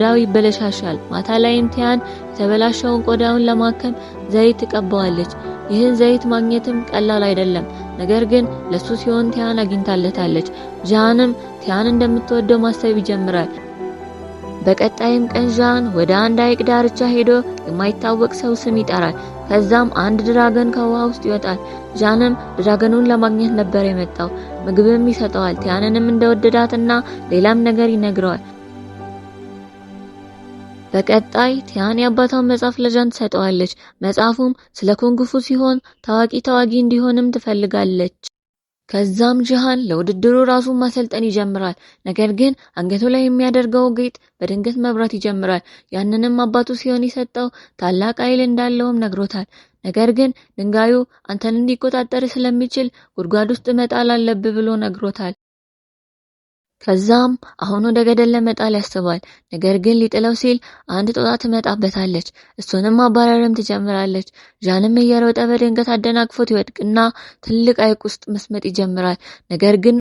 ቆዳው ይበለሻሻል። ማታ ላይም ቲያን የተበላሸውን ቆዳውን ለማከም ዘይት ትቀባዋለች። ይህን ዘይት ማግኘትም ቀላል አይደለም። ነገር ግን ለሱ ሲሆን ቲያን አግኝታለታለች። ዣንም ቲያን እንደምትወደው ማሰብ ይጀምራል። በቀጣይም ቀን ዣን ወደ አንድ ሐይቅ ዳርቻ ሄዶ የማይታወቅ ሰው ስም ይጠራል። ከዛም አንድ dragon ከውሃ ውስጥ ይወጣል። ዣንም dragon ኑን ለማግኘት ነበር የመጣው። ምግብም ይሰጠዋል። ቲያንንም እንደወደዳትና ሌላም ነገር ይነግረዋል። በቀጣይ ቲያን የአባቷን መጽሐፍ ለዣን ትሰጠዋለች። መጽሐፉም ስለ ኩንግፉ ሲሆን ታዋቂ ተዋጊ እንዲሆንም ትፈልጋለች። ከዛም ጂሃን ለውድድሩ ራሱን ማሰልጠን ይጀምራል። ነገር ግን አንገቱ ላይ የሚያደርገው ጌጥ በድንገት መብራት ይጀምራል። ያንንም አባቱ ሲሆን የሰጠው ታላቅ ኃይል እንዳለውም ነግሮታል። ነገር ግን ድንጋዩ አንተን እንዲቆጣጠር ስለሚችል ጉድጓድ ውስጥ መጣል አለብህ ብሎ ነግሮታል። ከዛም አሁን ወደ ገደል ለመጣል ያስባል። ነገር ግን ሊጥለው ሲል አንድ ጦጣ ትመጣበታለች። እሱንም ማባረርም ትጀምራለች። ዣንም እየሮጠ በድንገት አደናቅፎት ይወድቅና ትልቅ ሐይቅ ውስጥ መስመጥ ይጀምራል። ነገር ግን